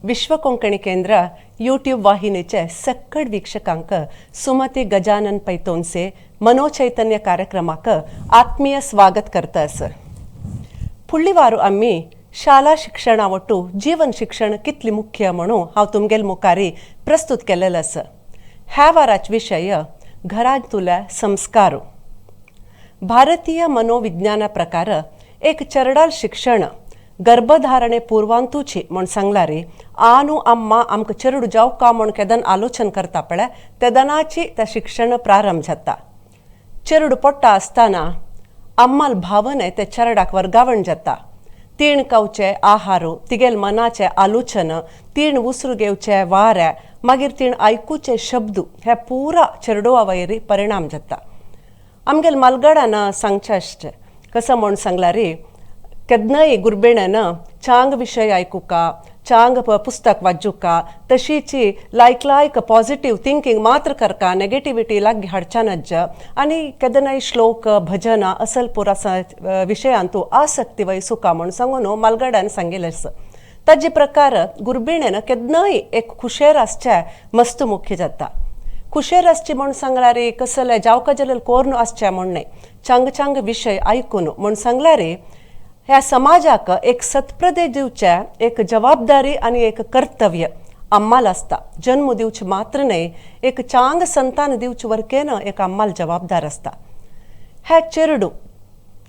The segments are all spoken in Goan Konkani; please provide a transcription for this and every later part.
विश्व कोंकणी केंद्र यूट्यूब वाहिनीचे सक्कड वीक्षकांक सुमती गजानन पैतोनसे मनोचैतन्य कार्यक्रमाक आत्मीय स्वागत करता आसा. फुडली वारू आमी शाळा शिक्षणा वट्टू जीवन शिक्षण कितली मुख्य म्हणून हांव तुमगेल मुखारी प्रस्तुत केलेलो आसा. ह्या वाराच विशय घरांतुल्या संस्कार. भारतीय मनोविज्ञाना प्रकार एक चरडाल शिक्षण गर्भधारणे पूर्वांतूची म्हूण सांगलारी आनु अम्मा आमकां चेरडू जावका म्हूण केदन आलोचन करता पळय तेदनाची त्या शिक्षण प्रारंभ जाता. चेरडू पोट्टा आसतना अम्माल भावने ते चेरडाक वर्गावण जाता. तीण कवचे आहारू तिगेल मनाचे आलोचन तीण उसरू घेवचे वारे मागीर तीण आयकुचे शब्द हे पुरा चेरडुवा वयरी परिणाम जाता. आमगेल मालगडान सांगचें आसचें कसं म्हूण सांगलारी केन्नाय गुरबेण्यान चांग विशय आयकुका चांग पुस्तक वाचुका तशीची लायक लायक पॉझिटिव्ह थिंकींग मात्र करका नेगेटिविटी लागीं हाडच्या नज्ज आनी केदनाय श्लोक भजन असल पुरा विशयांतू आसक्ती वयसुका म्हूण सांगून मालगड्यान सांगिल्लें आसा. ताजे प्रकार गुरबिणेन केन्नाय एक खुशेर आसचें मस्त मुख्य जाता. खुशेर आसची म्हूण सांगल्यार कसले जावका जलेल कोर्न आसचें म्हूण न्हय चांग चांग विशय आयकून म्हूण सांगल्यार ह्या समाजाक एक सत्प्रदे दिवचें एक जबाबदारी आनी एक कर्तव्य अम्माल आसता. जन्म दिवचें मात्र न्हय एक चांग संतान दिवचे वरकेन एक अम्माल जबाबदार आसता. ह्या चेरडू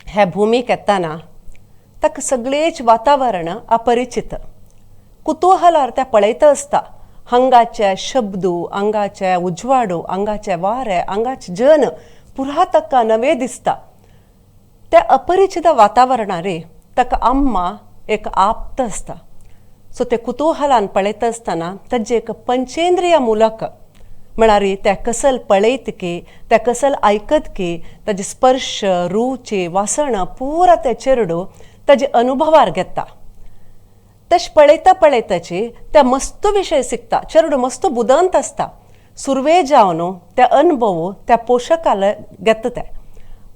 ह्या भुमीक येताना ताका सगळेच वातावरण अपरिचित कुतूहलार त्या पळयता आसता. हांगाचे शब्द हांगाचे उजवाडू हांगाचे वारे हांगाचे जन पुरा ताका नवे दिसता. त्या अपरिचित वातावरणारे ताका अम्मा एक आप्त आसता. सो ते कुतूहलान पळयता आसतना ताजे एक पंचेंद्रिय मुलक म्हळ्यार त्या कसल पळयत की त्या कसल आयकत की ताजे स्पर्श रुची वासण पुरा ते चेरडू ताजे अनुभवार घेता. तशें पळयता पळयताची त्या मस्त विशय शिकता. चेरडू मस्त बुदंत आसता. सुरवे जावन त्या अनुभव त्या पोशकाल घेता. ते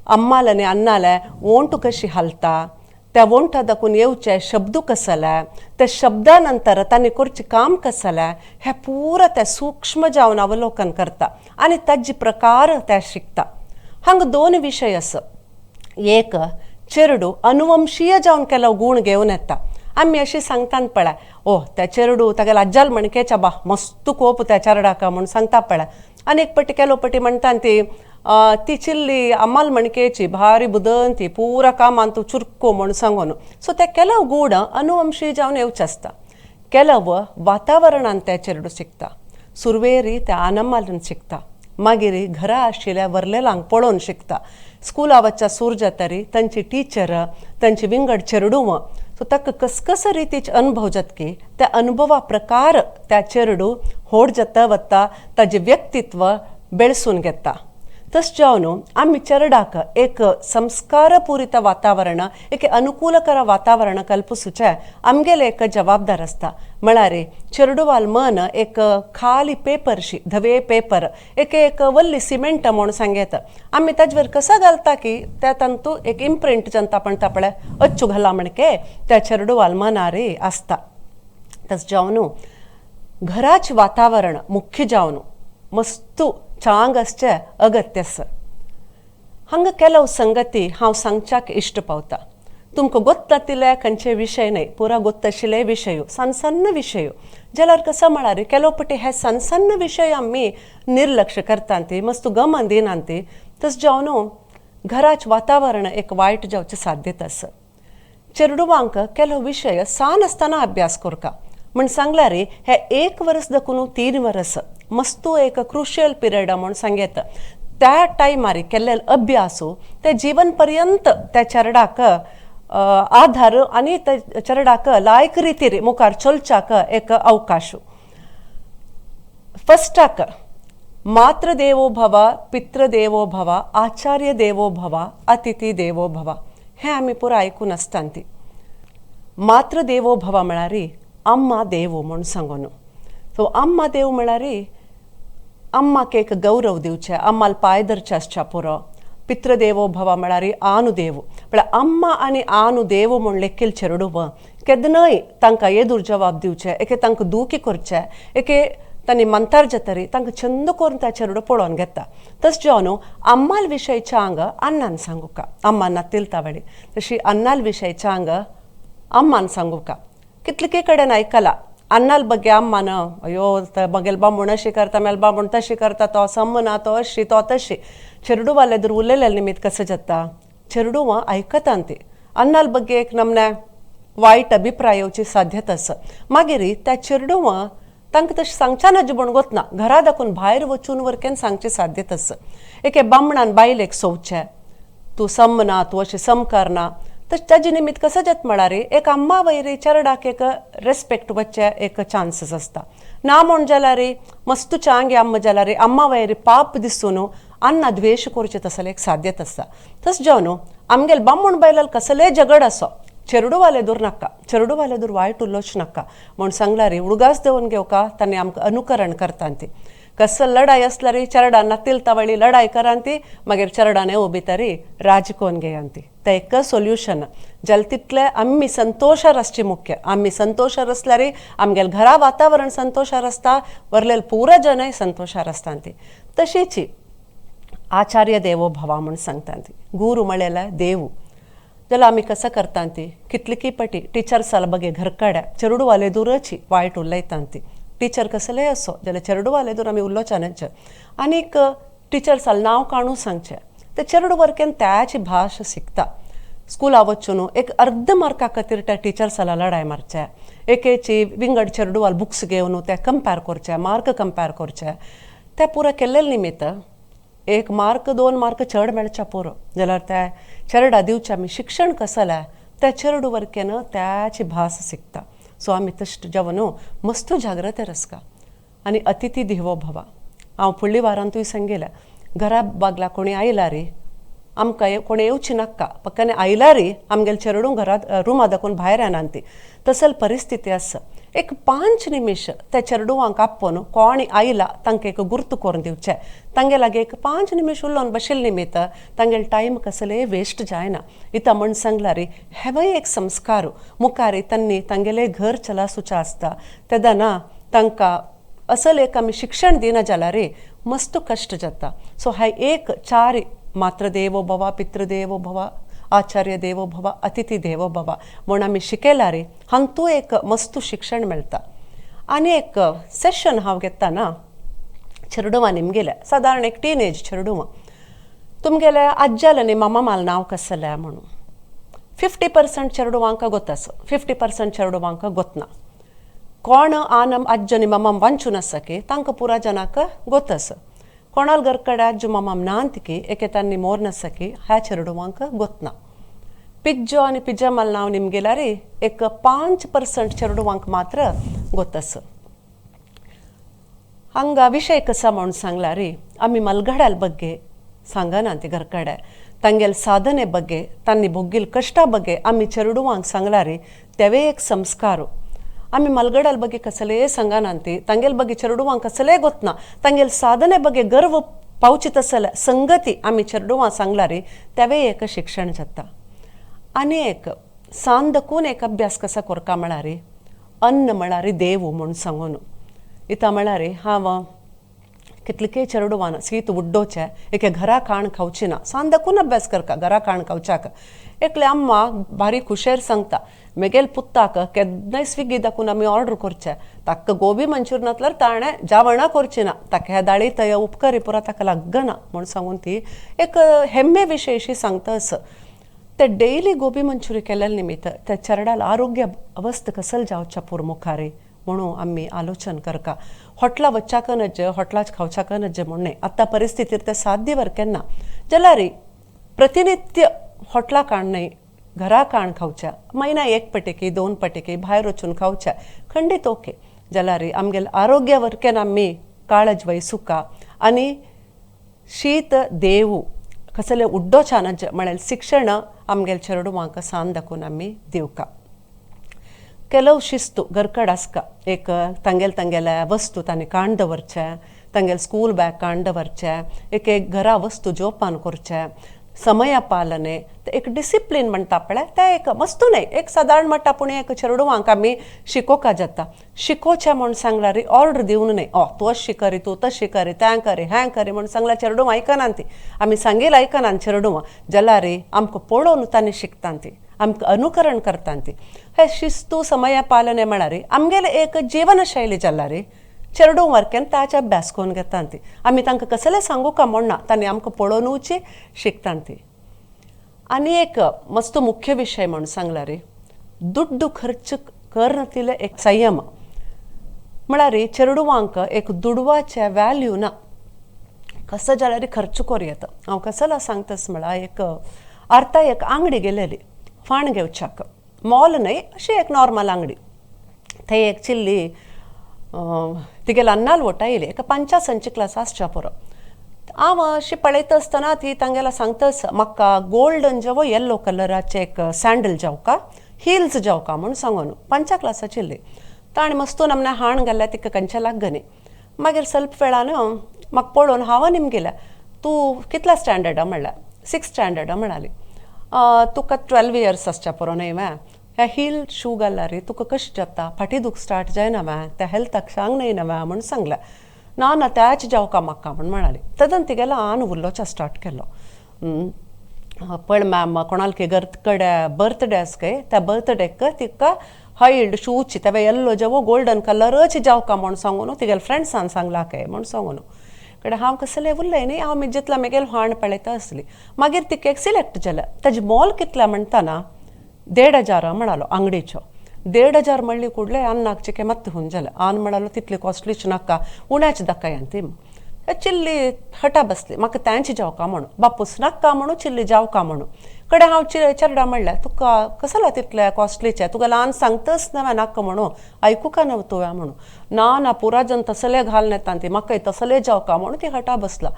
अम्माल आनी अन्नाले ओंठ कशी हालता त्या ओंठा दाखून येवचे शब्द कसले त्या शब्दा नंतर तांणी करचें काम कसलें हें पुरा ते सूक्ष्म जावन अवलोकन करता आनी ताजे प्रकार ते शिकता. हांगा दोन विशय आसा. एक चेरडू अनुवंशीय जावन केलो गूण घेवन येता. आमी अशी सांगतात पळय ओ त्या चेरडू तागेल्या आज्जाल म्हणकेच्या बा मस्त कोप त्या चेरडाक म्हूण सांगता पळय. आनी एक पटी केलो पटी म्हणटा ती ती चिल्ली अम्माल म्हणकेची भारी बुदंती पुरा कामान तूं चुरको म्हूण सांगून. सो ते केलव गूण अनुवंशी जावन येवचें आसता. केलव वातावरणान ते चेरडू शिकता. सुरवेरी त्या आनमालन शिकता. मागीर घरा आशिल्ल्या व्हरलेलांक पळोवन शिकता. स्कुला वचच्या सूर जातरी तांची टिचर तांची विंगड चेरडूं सो ताका कसकस रितीचे अनुभव जातकी त्या अनुभवा प्रकार त्या चेरडू होड जाता वता ताजें व्यक्तित्व बेळसून घेता. तशें जावन आमी चेरडाक एक संस्कारपुरीत वातावरण एक अनुकूलकर वातावरण कल्पसूचें आमगेलें एक जबाबदार आसता. म्हळ्यार चेरडुवाल मन एक खाली पेपरशी धवे पेपर एक एक वल्ली सिमेंट म्हूण सांगेत आमी ताजेर कसो घालता की त्या तांतू एक इम्प्रिंट जनता म्हणटा पळय अच्छू घाला म्हणके त्या चेरडुवाल मनार आसता. तशें जावन घराचें वातावरण मुख्य जावन मस्तू चांग आसचें अगत्य आसा. हांगा केलव संगती हांव सांगच्याक इश्ट पावता. तुमकां गोत्तातिले खंयचे विशय न्हय पुरा गोत्त आशिल्ले विशय सान सन्न विशय जाल्यार कसो म्हळ्यार केलो पटी हे सान सन्न विशय आमी निर्लक्ष करता ती मस्त गमन दिनात ती. तशें जावन घराचें वातावरण एक वायट जावचें साध्यता आसा. चेरडुवांक केलो विशय सान आसतना अभ्यास करका म्हण सांगल्यार हे एक वर्स दाखून 3 वर्स मस्तू एक क्रुशियल पिरियड म्हूण सांगेत. त्या टायमार केल्ले अभ्यास ते जीवन पर्यंत त्या चेरडाक आधार आनी त्या चेरडाक लायक रितीर मुखार चलच्याक एक अवकाश. फस्टाक मातृदेवो भव पितृदेवो भव आचार्य देवो भव अतिथी देवो भव हें आमी पुरा आयकून आसता. ती मातृदेवो भव म्हळ्यार अम्मा देवो म्हूण सांगून. सो अम्मा देव म्हळ्यार अम्माक एक गौरव दिवचें अम्माल पांय धरचें आसच्या पुरो. पितृदेवो भव म्हळ्यार आनुदेव म्हळ्यार अम्मा आनी आनुदेव म्हूण लेखील चेरडूव केदनय तांकां येदूर जवाब दिवचे, एके तांकां दुखी करचे, एके तांणी मंतार जातरी तांकां चंद करून त्या चेडो पळोवन घेता. तस जेवन अम्माल विशयच्या आंग अन्नान सांगूका, अम्मा नातिलता वेळी तशी अन्नाल विशयच्या आंग अम्मान सांगूका. कितले कडेन आयकला अन्नाल बगे अम्मान अयो मगेल बामूण अशी करता, मेल बामूण तशी करता, तो समना, तो अशी तो तशी. चेरडुवाले एदुर उलयलें निमित्त कसं जाता, चेरडुवां आयकतान ती अन्नाल बगे एक नमने वायट अभिप्राय येवची साध्यता आसा. मागीर त्या चेरडुवां तांकां तशें सांगच्या ना म्हूण गोतना घरा दाखून भायर वचून वरकेन सांगची साध्यता आसा. एके बामणान बायलेक सोवचें, तूं समना, तूं अशें समकारना, तशें ताजे निमित्त कसं जाता म्हळ्यार एक अम्मा वयरी चेरडाक एक रेस्पेक्ट वचचे एक चान्सीस आसता. ना म्हूण जाल्यार मस्त चांगे अम्मा जाल्यार अम्मा वयरी पाप दिसून अन्ना द्वेश करचें तसलें एक साध्यता आसता. तशें जावन आमगेले बामण बायलाल कसलेय झगड आसो चेरडुवाले दूर नाका, चेरडुवाले दूर वायट उलोवचें नाका म्हूण सांगल्यार उडगास देवन घेवका तांणी आमकां अनुकरण करता ती. कसं लढाई असल्यार चेरडान नातिलता वेळी लढाई करान ती, मागीर चेरडान उबी तरी राजकोन घेयान ती. तें एक सोल्युशन जाल्यार तितलें आमी संतोशार आसची मुख्य. आमी संतोशार आसल्यार आमगेले घरा वातावरण संतोशार आसता, वरलेले पुरा जनय संतोशार आसता ती. तशीच आचार्य देवो भवा म्हूण सांगता ती, गुरू म्हळेले देव. जाल्यार आमी कसं करता ती कितली पटी टिचर्साल बगे घरकड्या चेरडुवाले दूरची वायट उलयता ती. टिचर कसलेय असो जाल्यार चेरडुवाले दूर आमी उलोवच्या आनीक टिचर्साल नांव काणू सांगचें, ते चेरडू वरकेन त्याची भाश शिकता. स्कुला वचून एक अर्द मार्का खातीर त्या टिचर्साला लढाय मारचे, एकेची विंगड चेरडुवाल बुक्स घेवन ते कंपेर करचे, मार्क कंपेर करचे. ते पुरो केल्ले निमित्त एक मार्क 2 मार्क चड मेळच्या पुरो. जाल्यार त्या चेरडा दिवचें आमी शिक्षण कसलें त्या चेरडू वरकेन त्याची भास शिकता. सो आमी तशें जेवन मस्त जाग्रत रसका. आनी अतिथी देवो भवा. हांव फुडल्या वारांतूय सांगिल्लें, घरा बागला कोणी आयला रे आमकां कोणी येवची नाका, पक्काने आयला रे आमगेले चेरडू घरात रुमा दाखोवन भायर येना ती. तसल परिस्थिती आसा. एक 5 निमिश त्या चेरडुवांक आपोवन कोण आयला तांकां एक गुर्त करून दिवचें, तांगे लागीं एक 5 निमिश उलोवन बशिल्ले निमित्त तांगेले टायम कसलेय वेस्ट जायना. इतां म्हण सांगल्यार हेवय एक संस्कार मुखार तांणी तांगेले घर चलासुचें आसता तेदना तांकां असल एक आमी शिक्षण दिना जाल्यार मस्त कश्ट जाता. सो हाय एक 4 मातृदेवो भवा, पितृदेवो भवा, आचार्य देवो भवा, अतिथी देवो भवा म्हूण आमी शिकयल्यार हांतू एक मस्त शिक्षण मेळटा. आनी एक सेशन हांव घेतना चेरडुवां निमगेलें, सादारण एक टिनेज चेरडुवां, तुमगेले आज्जाल आनी मामा माल नांव कसलें म्हणून 50% चेरडुवांक गोत आसा, 50% चेरडुवांक गोतना. कोण आनम आज्ज आनी मामाम वांचून आसा की तांकां पुरा जनाक गोत आसा, कोणाल घरकडे आज्जू मामाम नांत की एके तांणी मोर नासा की ह्या चेरडुवांक गोतना. पिज्जो आनी पिज्जामाल नांव निमगेल्यार एक 5% चेरडुवांक मात्र गोत आसा. हांगा विशय कसा म्हूण सांगल्यार आमी मलघाड्याल बग्गे सांगना ती घरकडे तांगेले साधने बग्गे तांणी भोगील कश्टा बग्गे आमी चेरडुवांक सांगल्यार तेवे एक संस्कार. आमी मलगडाल बगे कसलेय सांगना ती, तांगेले बगे चेरडुवांक कसलेय गोतना, तांगेले साधने बगे गर्व पावची तसले संगती आमी चेरडुवां सांगल्यार तेवे एक शिक्षण जाता. आनी एक सांदकून एक अभ्यास कसा करका म्हळ्यार अन्न म्हळ्यार देव म्हूण सांगून इतां म्हळ्यार हांव कितले चेरडुवान सीत उड्डोचे एके घरा खाण खावची ना, सांदकून अभ्यास करका घरा खाण खावच्याक. एकले अम्मा भारी खुशेर सांगता मेगेल पुत्ताक केन्नाय स्विगी दाखून आमी ऑर्डर करचे, ताका गोबी मंचुरियन नासल्यार ताणें जेवणां करची ना, ताका ह्या दाळी तय उपकरी पुरा ताका लागना म्हूण सांगून ती एक हेम्मे विशयशी सांगता आसा. ते डेली गोबी मंचुरी केल्ले निमित्त त्या चेरडाल आरोग्य अवस्था कसल जावच्या पूर मुखार म्हणून आमी आलोचन करका. हॉटला वच्चाक नज, हॉटलाच खावच्याक नज म्हूण न्हय, आतां परिस्थितीर तें साध्य वर केन्ना जाल्यार प्रतिनित्य हॉटला काण न्हय घरा काण खावच्या, म्हयन्या 1 पटेकी 2 पटेकी भायर वचून खावच्या खंडीत ओके. जाल्यार आमगेले आरोग्य वरकेन आमी काळज वयसुका आनी शीत देवू कसले उड्डोच्या नज म्हळ्यार शिक्षण आमगेले चेरडुवांक सान दाखोवन आमी दिवका. ಕೆಲವು ಶಿಸ್ತು ಗರ್ಕಡ್ ಅಸ್ಕ एक तांगेले तांगेले वस्तू तांणी काण दवरचे, तांगेले स्कूल बॅग काण दवरचे, एक एक घरा वस्तू जोपान करचे, समय पालने, एक डिसिप्लीन म्हणटा पळय, तें एक मस्तू न्हय, एक सादारण म्हणटा पूण एक चेडवांक आमी शिकोवका जाता. शिकोवचें म्हूण सांगल्यार ऑर्डर दिवन न्हय, ओ तूं अशी करी, तूं तशी करी, तें करी, हें करी म्हूण सांगल्यार चेडवां आयकनात ती. आमी सांगील आयकनात चेडवां, जाल्यार आमकां पळोवन तांणी शिकता ती, आमकां अनुकरण करता ती. हे शिस्तू समय पालने म्हळ्यार आमगेले एक जीवनशैली जाल्यार चेडूं वारक्यान ताचे अभ्यास करून घेता ती. आमी तांकां कसलें सांगू का म्हणना, तांणी आमकां पळोवनूच शिकता ती. आनी एक मस्त मुख्य विशय म्हूण सांगल्यार दुड्डू खर्च करनातिल्ले एक संयम. म्हळ्यार चेडवांक एक दुडवाचे व्हॅल्यू ना, कसो जाल्यार खर्च करूं येता. हांव कसला सांगतास म्हळ्यार एक आर्ता एक आंगडी गेलेली फाण घेवच्याक, मॉल न्हय, अशी एक नॉर्मल आंगडी. थंय एक चिल्ली तिगेले अन्नाल वोटा येयली, एका पंचासंची क्लास आसच्या पुरो. हांव अशी पळयता आसतना ती तांगेला सांगतास म्हाका गोल्डन जेवो येल्लो कलराचे एक सँडल जावका, हिल्स जावका म्हूण सांगून. पंचा क्लासाची इल्ली ताणें मस्तून आमने हाण घाल्ल्या, तिका खंयच्या लागनी. मागीर स्वल्प वेळान म्हाका पळोवन हांव निमगेल्या, तूं कितल्या स्टँडर्डा म्हणल्यार 6 स्टँडर्डा म्हणाली. तुका 12 इयर्स आसच्या पुरो न्हय वा, ह्या हिल शू घालल्यार तुका कशें जाता, फाटी दूख स्टार्ट जायना वा, त्या हेल्थाक सांग न्हय ना वा म्हूण सांगलें. ना ना त्याच जावका म्हाका म्हूण म्हणाली. तदन तिगेलो आन उलोवचा स्टार्ट केलो. पळ मॅम कोणालके घर कಡೆ बर्थडे आस काय, त्या बर्थडेक तिका हायल्ड शूची तेवे येल्लो जेवो गोल्डन कलरच जावका म्हूण सांगून तिगेले फ्रेंड्सान सांगला काय म्हूण सांगून. कडे हांव कसलें उरलें न्ही, हांव जितला मेगेल हाण पळयता आसली. मागीर तिका एक सिलेक्ट जालें. ताजे मोल कितलें म्हणटाना 1500 म्हणालो आंगडीचो. 1500 म्हणली कुडले अन्नाक चिके मत्त हुन जालें. आन म्हणालो तितली कॉस्टलीच नाका, उण्याच दाखयान ती. चिल्ली हटा बसली, म्हाका तांची जावका म्हणून, बापूस नाका म्हणून चिल्ली जावका म्हणून. कडे हांव चेरडा म्हणलें तुका कसला तितले कॉस्टलीचे, तुका ल्हान सांगतच नव्या नाका म्हणून, आयकुका नव तुवें म्हणून. ना ना पुरा जन तसले घाल येता ती, म्हाका तसले जावका म्हणून ती हटा बसला.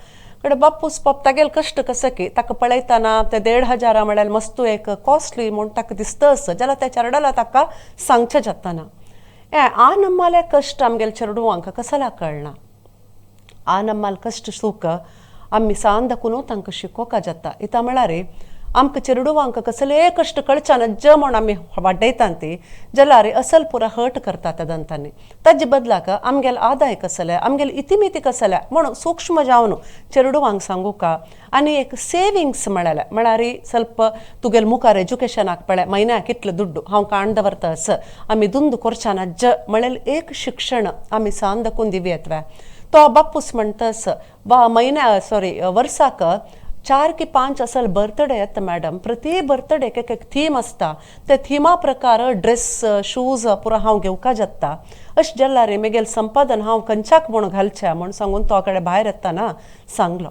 कडे बापूस पाप तागेल कश्ट कसं की ताका पळयतना ते 1500 म्हळ्यार मस्तू एक कॉस्टली म्हूण ताका दिसतच जाल्यार त्या चेरडाला ताका सांगचें जाताना. ए आ नम्माले कश्ट आमगेले चेडवांक कसला कळना, आ नम्माल कश्ट सूख आमी सांदकून तांकां शिकोवका जाता. इता म्हळ्यार आमकां चेडवांक कसले कश्ट कळच्यान ज म्हूण आमी वाडयता ती जाल्यार असल पुरा हर्ट करता त्या दंतांनी. ताजे बदलाक आमगेले आदाय कसले, आमगेले इतिमिती कसले म्हणून सूक्ष्म जावन चेडवांक सांगूका. आनी एक सेविंग्स म्हळ्यार म्हळ्यार ಸ್ವಲ್ಪ तुगेले मुखार एज्युकेशनाक पळय म्हयन्याक कितले दुड्डू हांव काण दवरता अस आमी दुंद करच्यान ज म्हळ्यार एक शिक्षण आमी सांदकून दिवयेत. तो बापूस म्हणटस वा म्हयन्या सॉरी वर्साक 4 की 5 असल बर्थडे येता मॅडम, प्रति बर्थडे एक एक थीम आसता, त्या थिमा प्रकार ड्रेस शूज पुरो हांव घेवका जाता. अशें जाल्यार रे मेगेल संपादन हांव खंयच्याक म्हूण घालचें म्हूण सांगून तो कडेन भायर येतना सांगलो.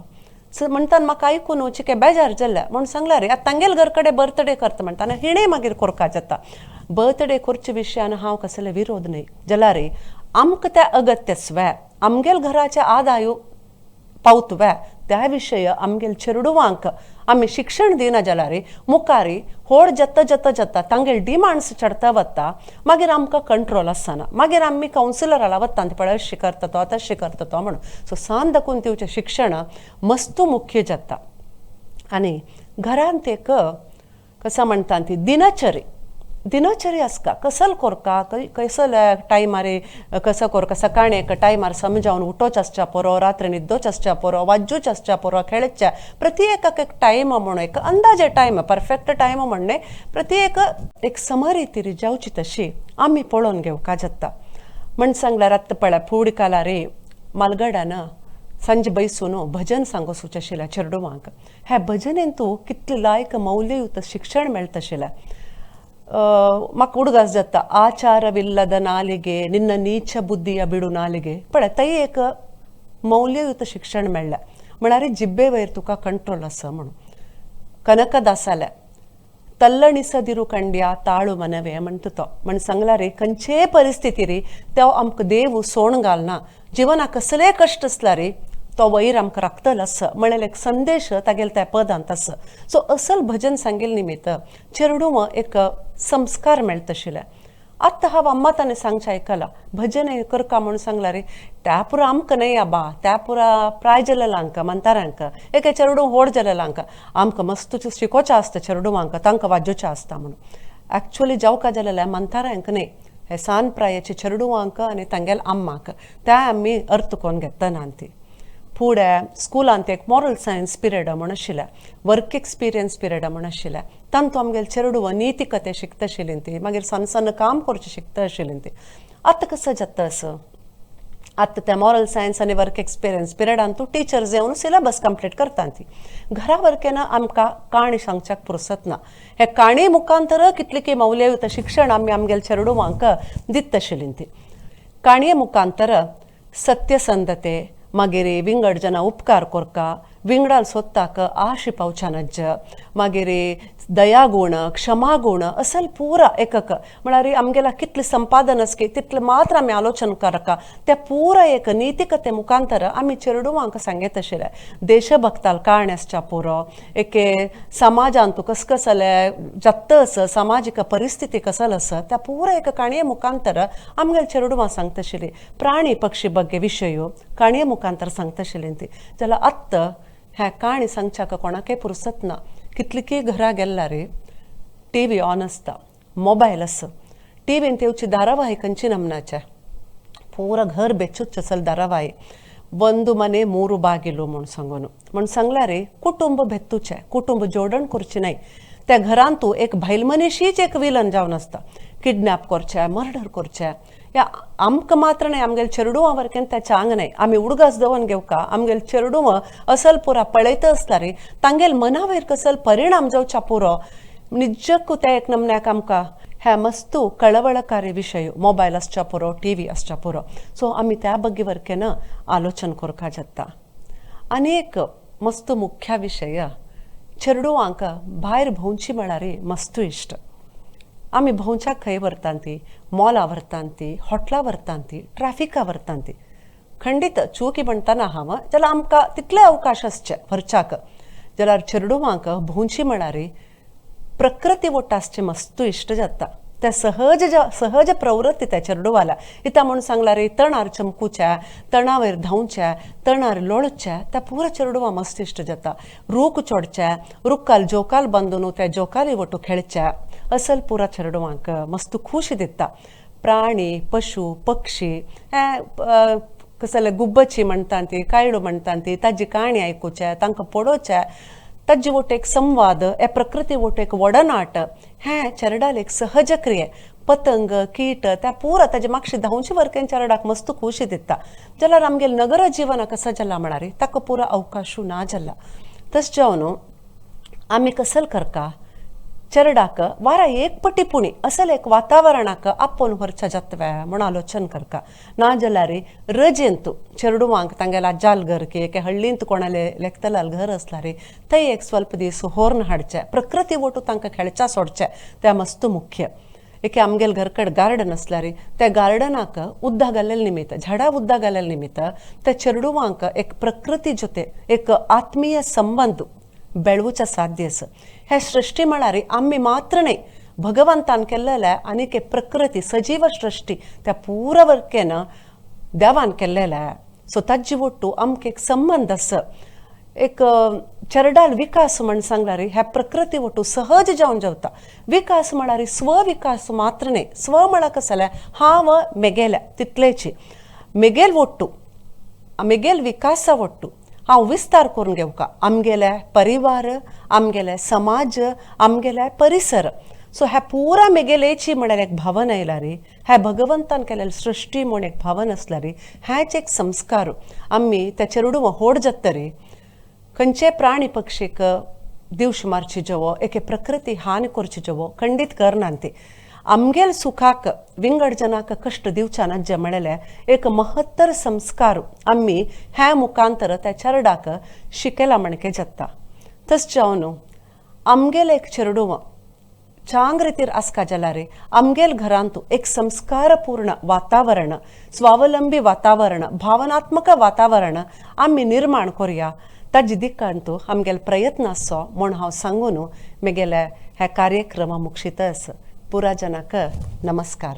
सो म्हणटान म्हाका आयकून चिके बेजार जालें म्हूण सांगल्यार आतां तांगेल घर कडेन बर्थडे करता म्हणटा आनी हिणें मागीर करपा जाता. बर्थडे करचे विशयान हांव कसले विरोध न्हय, जाल्यार आमकां तें अगत्य स्वे आमगेल घराचे आदाय पावत वे त्या विशय आमगेल चेडवांक आमी शिक्षण दिना जाल्यार मुखार होड जत्ता जत्ता जत्ता तांगेल डिमांड्स चडता वता, मागीर आमकां कंट्रोल आसना, मागीर आमी कावन्सिलराला वता पळय अशें करता तो तशें करता तो म्हणून. सो सान दाखोवन दिवचें शिक्षण मस्तू मुख्य जाता. आनी घरांत एक कसं म्हणटा ती दिनचरी, दिनचरी आसता, कसल कोरका कसल टायमार कसं कोरका, सकाळी एक टायमार समजावन उठोच आसच्या पुरो, रात्री न्हिदोच आसच्या पुरो, वाजूच आसच्या पुरो, खेळच्या प्रति एकाक एक टायम म्हणून एक अंदाजे टायम, परफेक्ट टायम म्हणणे प्रति एक एक समरी तिरी जावची तशी आमी पळोवन घेवका जाता. म्हण सांगल्यार आत्तां पळय फुड कालारे मालगडान संजे बैसून भजन सांगो सुचशिल्या चेडवांक. ह्या भजनेन तूं कितलें लायक मौल्ययुक्त शिक्षण मेळटाशिल्लें. म्हाका उडगास जाता, आचारविಲ್ಲದ ನಾಲಿಗೆ ನಿನ್ನ ನೀಚ ಬುದ್ಧಿಯ ಬಿಡು ನಾಲಿಗೆ. पळय थंय एक मौल्ययुक्त शिक्षण मेळ्ळें म्हळ्यार जिब्बे वयर तुका कंट्रोल आसा म्हणून. कनकदासालें तल्लणिसदिरू कंड्या ताळू मनवे म्हणटा तो, म्हण सांगल्यार खंयचेय परिस्थिती तो आमकां देव सोण घालना, जिवनाक कसलेय कश्ट आसल्यार तो वयर आमकां राखतलो आसा म्हळ्यार एक संदेश तागेले त्या पदांत आसा. सो असल भजन सांगेल निमित्त चेडूं एक संस्कार मेळटा आशिल्लें. आत्तां हांव अम्मा ताणें सांगचें आयकलां, भजन करका म्हूण सांगला रे, त्या पुरा आमकां न्हय आबा, त्या पुरा प्राय जालेलांक म्हाताऱ्यांक, एके चेरडूं व्हड जालेलांक, आमकां मस्त शिकोवचें आसता चेरडुवांक, तांकां वाजोवचें आसता म्हणून. एक्चुअली जावका जालेलें म्हाताऱ्यांक न्हय, हे सान प्रायेचे चेरडुवांक आनी तांगेले अम्माक, त्या आमी अर्थ कोन्न घेतना ती. फुडें स्कुलांत एक मॉरल सायन्स पिरियड म्हूण आशिल्लें, वर्क एक्सपिरियन्स पिरियड म्हूण आशिल्लें, तांतू आमगेले चेरडुवां निती कथे शिकता आशिल्लीं ती, मागीर सन्न सन्न काम करचें शिकता आशिल्लीं ती. आतां कसो जाता असो, आतां त्या मॉरल सायन्स आनी वर्क एक्सपिरियन्स पिरियडांतू टिचर्स येवन सिलेबस कंप्लीट करता ती. घरा वरकेना आमकां काणी सांगच्याक पुरसत ना. हे काणी मुखांतर कितली की मौल्ययुक्त शिक्षण आमी आमगेले चेरडुवांक दिता आशिल्लीं ती. काणये मुखांतर सत्यसंधते, मागीर विंगड जना उपकार कोरका, विंगडाल सोदताक आशी पावच्या नज्ज, मागीर दयागुण, क्षमागुण असल पुरा एकक म्हळ्यार आमगेला कितलें संपादन आसकी तितलें मात्र आमी आलोचन करका, त्या पुरा एक नितीकते मुखांतर आमी चेरडुवांक सांगीत आशिल्ले. देशभक्ताल काणी आसच्या पुरो, एके समाजांत कस कसले जात्त आसा, सामाजीक परिस्थिती कसल आसा, त्या पुरा एक काणये मुखांतर आमगेले चेरडुवां सांगता आशिल्ली. प्राणी पक्षी बग्गे विशय काणये मुखांतर सांगता आशिल्ली ती. जाल्यार आत्तां ह्या काणी सांगच्याक कोणाकय पुरसत ना. कितलीं घरा गेल्ला रे टी व्ही ऑन आसता, मोबायल आसा, टी व्हीन तेवची धारावाही खंयची नमनाचे पुरा घर बेचूच असल धारावाही. ಒಂದು ಮನೆ ಮೂರು ಬಾಗಿಲು म्हूण सांगून म्हूण सांगला रे, कुटुंब भेत्तुचें, कुटुंब जोडण करचें न्हय. त्या घरांतू एक बायल मनीशीच एक विलन जावन आसता, किडनॅप करचें, मर्डर करचें. या आमकां मात्र न्हय, आमगेले चेरडुवां वरकेन त्या चांग न्हय, आमी उडगास दवरून घेवका. आमगेले चेरडुवां असल पुरा पळयता आसता रे, तांगेले मनावयर कसल परिणाम जावच्या पुरो निजक्कू त्या एक नमन्याक आमकां ह्या मस्तू कळवळकारी विशय मोबायल आसच्या पुरो, टी व्ही आसच्या पुरो. सो आमी त्या बग्गी वरकेन आलोचन करपा जाता. आनी एक मस्त मुख्य विशय, चेरडुवांक भायर भोंवची म्हळ्यार मस्तू इश्ट. आमी भोंवच्याक खंय व्हरता ती, मॉला व्हरता ती, हॉटला व्हरता ती, ट्रॅफिका व्हरता ती. खंडीत चुकी म्हणटना हांव, जाल्यार आमकां तितले अवकाश आसचे व्हरच्याक. जाल्यार चेरडुवांक भोंवची म्हळ्यार प्रकृती वट्ट आसचें मस्तू इश्ट जाता. त्या सहज सहज प्रवृत्ती त्या चेरडुवाला इता म्हूण सांगला रे, तणार चमकुच्या, तणावयर धांवच्या, तणार लोळच्या, त्या पुरा चेरडुवा मस्त इश्ट जाता. रूख चोडच्या, रुखाल जोकाल बांदून त्या जोकाली वटू खेळच्या, असल पुरा चेरडुवांक मस्त खुशी दिता. प्राणी पशु पक्षी हे कसले गुब्बची म्हणटा ती, कायडो म्हणटा ती, ताजी काणी आयकुच्या, तांकां पळोवच्या, ताजी वट एक संवाद, हे प्रकृती वट एक वडनाट, हें चेरडाल एक सहज क्रिये. पतंग कीट त्या पुरा ताजे मागशी धांवची वरकेन चेरडाक मस्त खुशी दिता. जाल्यार आमगेले नगर जिवना कसो जाला म्हळ्यार ताका पुरा अवकाशू ना जाला. तशें जावन आमी कसल करका, चेरडाक वारा एक पटी पुणी असल एक वातावरणाक आपोवन व्हरच्या जातवे म्हूण आलोचन करका. ना जाल्यार रजेंत चेरडुवांक तांगेल्या आज्जाल घर की एके हळ्ळींत कोणाले लेखतलाल घर आसल्यार थंय एक स्वल्प दीस होर्न हाडचे, प्रकृती वटू तांकां खेळच्या सोडचे, त्या मस्त मुख्य. एके आमगेले घरकड गार्डन आसल्यार त्या गार्डनाक उद्दा घालेले निमित्त, झाडां उद्दा घालेले निमित्त त्या चेरडुवांक एक प्रकृती जोते एक आत्मीय संबंद बेळवच्या साध्य आसा. हे सृश्टी म्हळ्यार आमी मात्र न्हय, भगवंतान केल्लेले आनीक एक प्रकृती सजीव सृश्टी त्या पुरा वरकेन देवान केल्लेले. सो ताजी वट्टू आमकां एक संबंद आसा, एक चेरडाल विकास म्हण सांगल्यार ह्या प्रकृती वट्टू सहज जावन जेवता. विकास म्हळ्यार स्वविकास मात्र न्हय, स्व म्हळ्यार कसलें जाल्यार हांव मेगेल्या तितलेची, मेगेल वट्टू मेगेल विकासा वट्टू हांव विस्तार करून घेवका, आमगेले परिवार, आमगेले समाज, आमगेले परिसर. सो ह्या पुरा मेगेलेची म्हळ्यार एक भावना आयला रे, ह्या भगवंतान केलेले सृश्टी म्हूण एक भावना आसल्या रे, हेच एक संस्कार आमी त्या चेरडुवां व्हड जाता रे. खंयचे प्राणी पक्षीक दिवश मारची जेवो, एके प्रकृती हानी करची जेवो खंडीत करना ती. आमगेल सुखाक विंगड जनाक कश्ट दिवच्या नाज्जे म्हणलेले एक महत्तर संस्कार आमी ह्या मुखांतर त्या चेरडाक शिकयला म्हणके जाता. तशें जावन आमगेले एक चेरडुवां चांग रितीर आसका जाल्यार आमगेल घरांत एक संस्कारपूर्ण वातावरण, स्वावलंबी वातावरण, भावनात्मक वातावरण आमी निर्माण करुया, ताजी दिकांतू आमगेले प्रयत्न आसचो म्हूण हांव सांगून म्हगेले हे कार्यक्रम मुक्षीत आसा. पुरा जनाक नमस्कार.